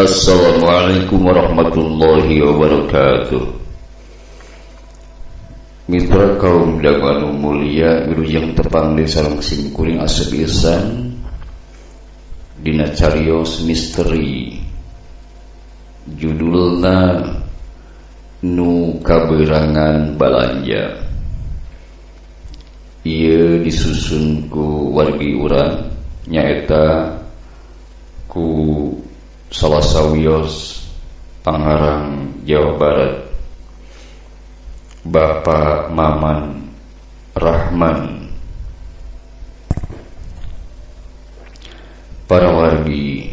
Assalamualaikum warahmatullahi wabarakatuh. Mitra kaum dagang anu mulia, wilujeng tepang di sareng simkuring Asep Ihsan dina carios misteri, judulna Nu Kabeurangan Balanja. Ieu disusun ku wargi urang, nyaeta ku salah sawios Tangerang, Jawa Barat, Bapak Maman Rahman. Para wargi,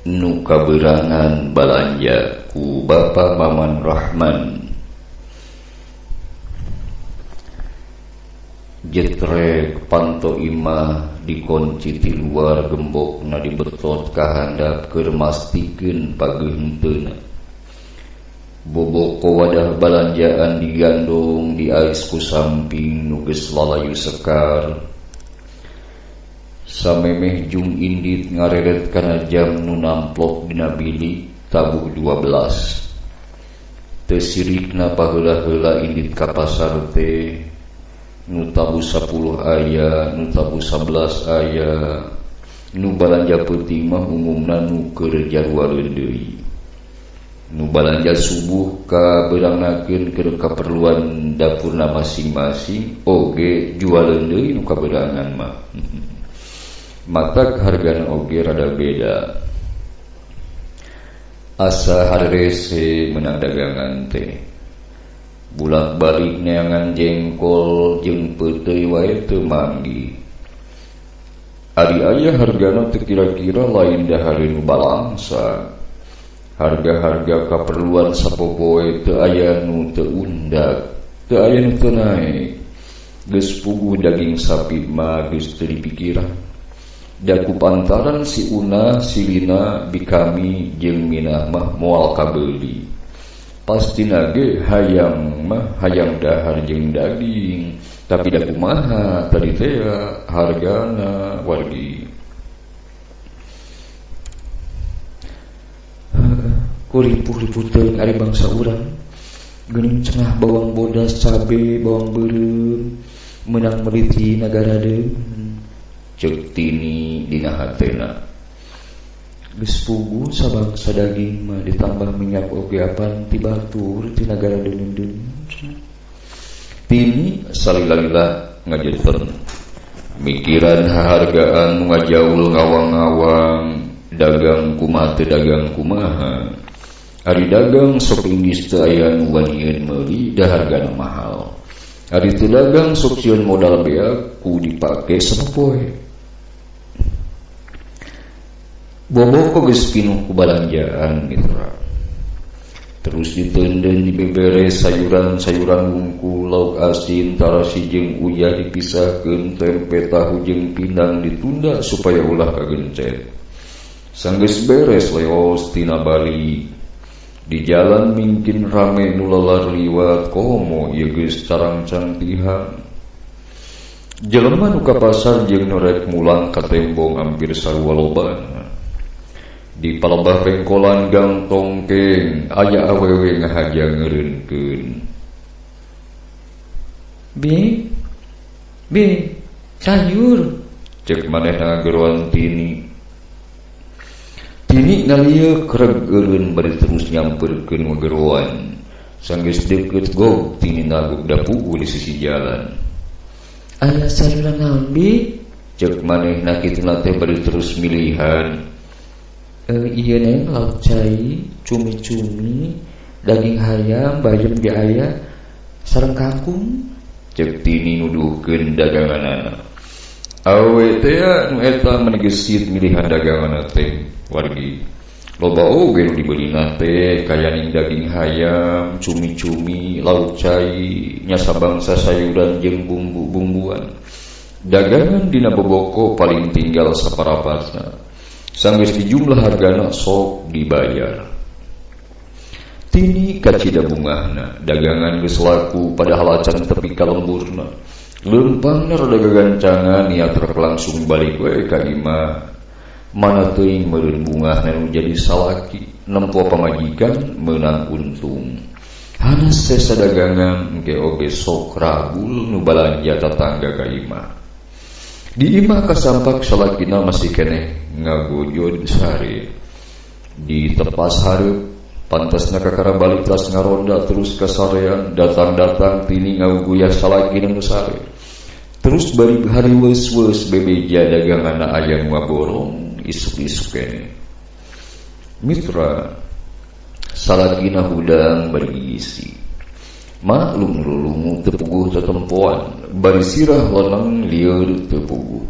Nu Kabeurangan Balanja ku Bapak Maman Rahman. Jetrek panto imah dikunci ti luar, gembokna dibetot ka handap keur mastikeun pageuh henteuna. Boboko wadah balanjaan digandong diais ku samping nu geus lalayu sekar. Samemeh jung indit ngareret kana jam nu namplok dina bilik tabuh 12. Teu sirikna paheula-heula indit ka pasar teh, nu tabuh 10 aya, nu tabuh 11 aya, nu balanja peuting mah umumna nu keur jarualeun deui. Nu balanja subuh kabeurangnakeun keur kaperluan dapurna masing-masing, oge jualeun deui nu kabeurangan mah. Matak hargana oge rada beda. Asa harerese menang dagangan teh. Bulak-balik neangan jengkol jeung peuteuy wae teu manggi. Ari aya hargana teu kira-kira lain dahareun nu balangsa. Harga-harga kaperluan sapopoe teu aya nu teu undak, teu aya nu teu naek. Geus puguh daging sapi mah geus teu dipikiran. Da ku pantaran si Una, si Lina, Bikami jeung Minah mah moal kabeuli. Pastina ge hayang mah hayang dahar jeung daging, tapi da kumaha tadi teh hargana wargi. Kuripuh-ripuh teuing ari bangsa urang. Geuning cenah bawang bodas, cabe, bawang beureum meunang meuli ti nagara deui. Ceuk Tini dina hatena. Geus puguh sabangsa daging mah ditambah minyak oge apan ti batur ti nagara deungeun-deungeun. Tini salila-lila ngajeuten. Mikiran hahargaan nu ngajaul ngawang-ngawang, dagang kumaha teu dagang kumaha. Ari dagang sok linggis teu aya nu wanieun meuli da hargana mahal. Ari teu dagang sok sieun modal beak ku dipake sapopoe. Boboko geus pinuh ku balanjaan mitra. Terus diteundeun dibeberes sayuran-sayuran wungkul, lauk asin, tarasi jeung uyah dipisahkeun, tempe tahu jeung pindang ditunda supaya ulah kagencet. Sanggeus beres leos tina bali. Di jalan mingkin rame nu lalar liwat komo ieu geus carangcang tihang. Jelema nu ka pasar jeung nu rek mulang ka tembong ampir sarua lobana. Di palebah pengkolan gang tongkeng aya awewe ngahaja ngeureunkeun. Bi, bi, sayur, Cek manehna ngageroan Tini. Tini ngalieuk reg eureun bari terus nyamperkeun ngageroan. Sanggeus deukeut gog Tini nagug dapugu di sisi jalan. Aya sayuran naon bi? Cek manehna kituna teh bari terus milihan. Ieu neng lauk cai, cumi-cumi, daging hayam, bayam ge aya, sareng kangkung. Cek Tini nuduhkeun daganganana. Awe teh nu eta meni geus milihan daganganna teh wargi. Loba oge nu dibeulina teh kayaning daging hayam, cumi-cumi, lauk cai, nya sabangsa sayuran jeung bumbu-bumbuan. Dagangan dina boboko paling tinggal saparapatna. Sanggeus dijumlah hargana sok dibayar. Tini kacida bungahna, dagangan geus laku padahal acan tepi ka lemburna. Leumpangna rada gagancangan niat rek langsung balik we ka imah. Mana teuing meureun bungah nu jadi salaki nempo pamajikan meunang untung. Hanas sesa dagangan engke oge sok rabul nu balanja tatangga ka imah. Di imah kasampak salakina masih keneh ngagojod sare. Di tepas hareup pantasna kakara balik tas ngaronda terus kasarean datang-datang tini ngaguyah salakina nu sare. Terus bari hariweus-weus bebeja daganganna aya nu ngaborong isuk-isuk keneh. Mitra salakina hudang bari gigisi. Maklum lulungu teu puguh tetempoan, bari sirah lonang lieur teu puguh.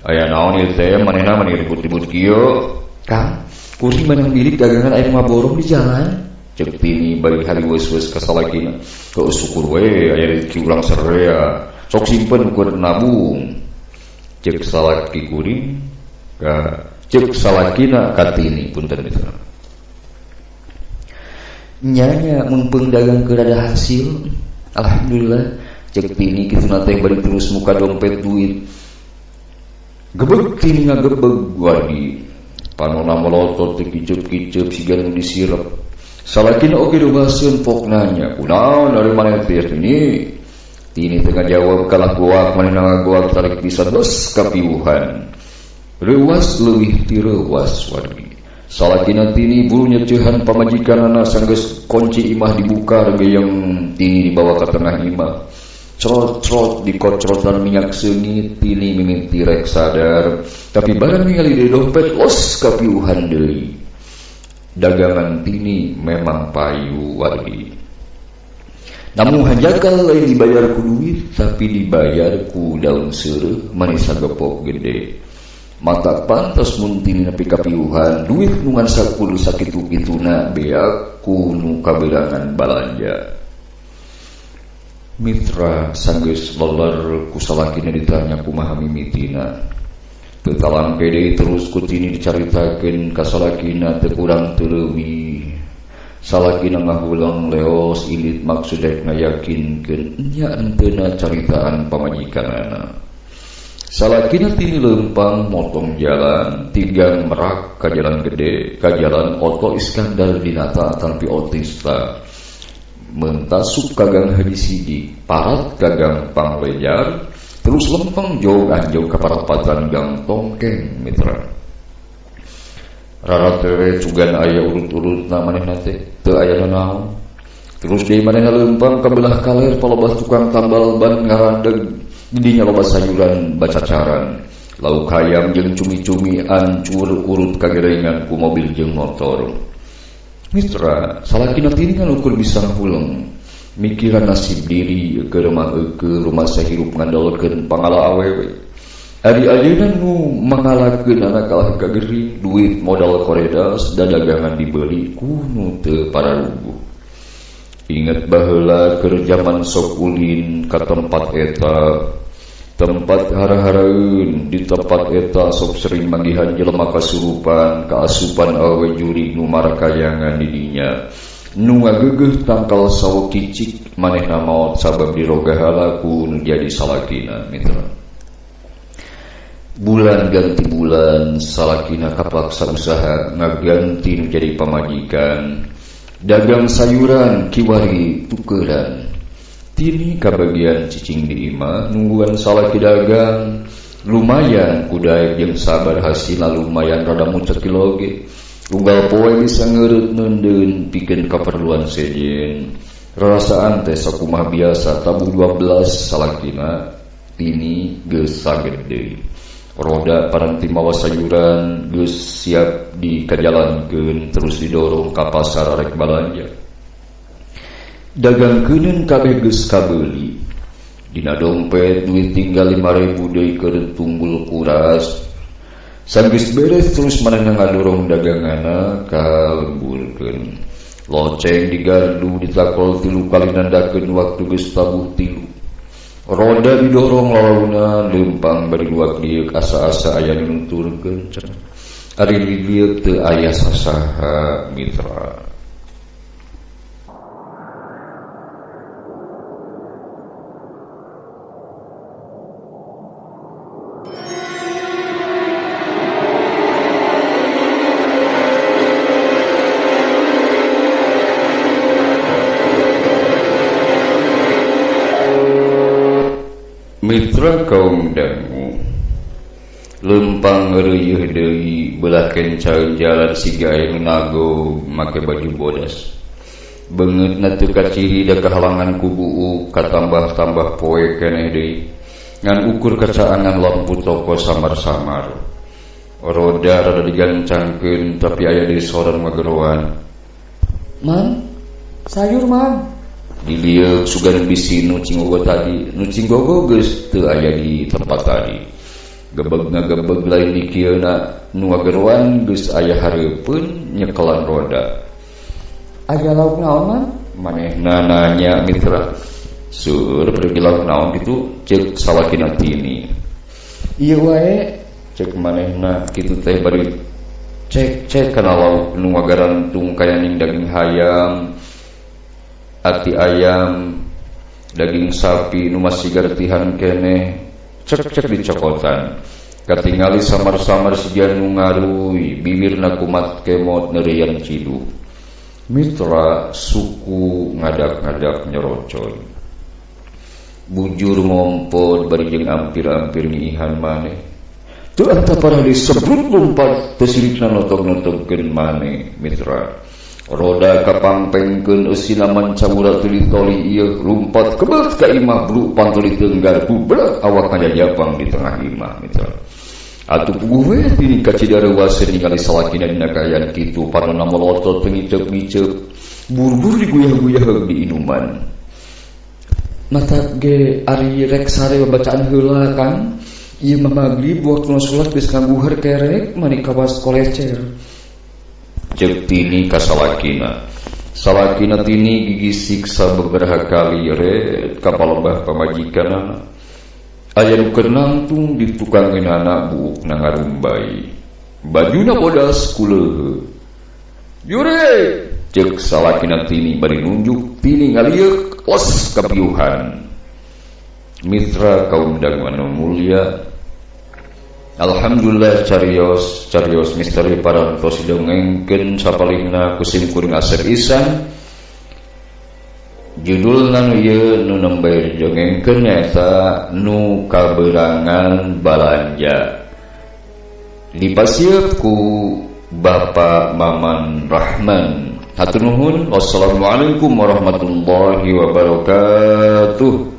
Aya naon ieu teh manehna mani ribut-ribut kieu? Kang, kuring menang bilik dagangan aya ngaborong di jalan. Ceuk Tini bari hariweus-weus ka salakina. Heueuh syukur we aya rezeki urang sararea. Sok simpen ukur nabung. Ceuk salaki kuring ka ceuk salakina ka Tini punten mitra. Nyanya mumpung dagang keur ada hasil. Alhamdulillah ceuk Tini kituna teh bari terus muka dompet duit. Gebeg Tini ngagebeg wargi. Panona melotot teh kiceup-kiceup siga nu disirep. Salakina oge dobaseun pok nanya, "Kunaon ari maneh teh Tini?" Tini teh ngajawab kalah goak manehna ngagoak tarik pisan bos kapiuhan. Reuwas leuwih ti reuwas wargi. Salakina Tini buru nyecehan pamajikanana sanggeus kunci imah dibuka regeyeng Tini dibawa ka tengah imah. Crot-crot dikocrotan minyak seungit Tini mimiti rek sadar, tapi barang ningali di dompet los kapiuhan deui. Dagangan Tini memang payu wargi. Namun hanjakal lain dibayar ku duit tapi dibayar ku daun seureuh manis sagepok gede. Mata pantas mun Tini nepi kapiuhan duit nu ngan sakudu sakitu-kituna beak ku nu kaberangan balanja. Mitra sanggeus leler ku salakina ditanya kumaha mimitina. Teu talangke deui terus ku Tini dicaritakeun ka salakina teu kurang teu leuwih. Salakina ngahulang leos ilit maksud rek ngayakinkeun nya enteuna caritaan pamajikanana. Salakina Tini lempang motong jalan tigang merak ka jalan gede ka jalan Oto Iskandar Dinata tanpi Otista. Mentasup kagang Haji Sidik parat kagang Panglejar terus lempeng jauh anjau ka parapatan Gang Tongkeng mitra. Raratewe cugan aya urut-urutna manehna teh teu aya nanaon. Terus deui manehna lempang ka belah kaler palebah tukang tambal ban ngarandeg. Didinya loba sayuran bacacaran, lauk hayam jeung cumi-cumi ancur urut kagerengan ku mobil jeung motor. Mitra, salakina Tini ngalukur bisa ngahuleng, mikiran nasib diri keur mah eueuh rumah sahirup ngandalkeun pangala awewe. Ari ayeuna nu mangalakeun anak kalah kagering, duit modal koredas dadagangan dibeli ku nu teu pararuguh. Ingat baheula keur jaman sok ulin ka tempat eta, tempat hara-haraeun di tempat eta sok sering manggihan jelema kasurupan, kaasupan awewe jurig nu marakayangan di dinya. Nu ngageugeuh tangkal sawo kicik manehna maot sabab dirogahala ku nu jadi salakina mitra. Bulan ganti bulan salakina kapaksa usaha ngaganti nu jadi pamajikan. Dagang sayuran kiwari tukeran. Tini kabagian cicing di imah nungguan salaki dagang. Lumayan kudaek jeung sabar hasilna lumayan rada mucet kiloge. Unggal poe bisa ngeureut neundeun pikeun kaperluan sejen. Rarasaan teh sakumaha biasa tabuh 12 salakina Tini geus sagede. Roda paranti mawa sayuran geus siap dikajalankeun terus didorong ka pasar rek balanja. Dagangkeuneun kabeh geus kabeuli. Dina dompet duit tinggal 5.000 deui keur tunggul kuras. Sanggeus beres terus manehna ngadorong daganganna kalemburkeun. Loceng di gardu ditakol 3 kali nandakeun waktu geus tabuh 3. Roda didorong lalaunan lempang bari luak dieu asa-asa aya nu nuturkeun cenah. Ari di dieu teu aya sasaha mitra. Mitra kaum dangu lempang ngeureuyeun deui belah kenca jalan siga aya nu nagog make baju bodas. Beungeutna teu kaciri da kahalangan ku buuk katambah-tambah poe keneh deui. Ngan ukur kacaangan lampu toko samar-samar. Roda rada digancangkeun tapi aya deui soran ngageroan. Mang, sayur mang. Dilieuk sugan bisi nu cinggogo tadi, nu cinggogo geus teu aya di tempat tadi. Gebeg ngagebeg lain di kieuna, nu ngageroan geus aya hareupeun nyekelan roda. Aya lauk naon mang? Manehna nanya mitra. Seueur pergi lauk naon kitu ceuk salakina Tini. Ieu wae ceuk manehna kitu teh bari cek-cek kana lauk nu ngagarantung kayaning daging hayam, ati ayam, daging sapi nu masih gartihan keneh, cek-cek dicokotan. Katingali samar-samar siga nu ngaruy, bibirna kumat kemot neurian cidu. Mitra suku ngadak-ngadak nyerocon. Bujur ngompod bari jeung ampir-ampir ngiihan maneh. Teu antaparah disebut lumpat teu sirikna notog-notogkeun maneh mitra. Roda kapangpengkeun eusina mancamura teu ditoli ieu lumpat kebet ka imah blu pantoli tenggar bublek awak ngajajapang di tengah imah mitra. Atuh puguh we tini kacidareuwaseun ningali salakina dina kaayaan kitu panonna molotot teu ngiceup-ngiceup buru-buru diguyah-guyah di inuman. Mata ge ari rek sare babacaan heula Kang. Ieu mah magrib waktuna salat geus ngaguher kerek mani kawas kolecer. Ceuk Tini ka salakina. Salakina Tini gigisik sababaraha kali ret ka palebah pamajikanana. Aya nu keur nangtung di tukangeunana buukna ngarumbay. Bajuna bodas ku leuheuh. Jure! Ceuk salakina Tini bari nunjuk Tini ngalieuk los kapiuhan. Mitra kaum dangu anu mulia, alhamdulillah carios carios misteri parantos dongengkeun sapalihna ku sim kuring Asep Isan. Judulna nu ieu nu nembe dongengkeun nyaeta Nu Kabeurangan Balanja. Dipasieuk ku Bapak Maman Rahman. Hatur nuhun. Wassalamualaikum warahmatullahi wabarakatuh.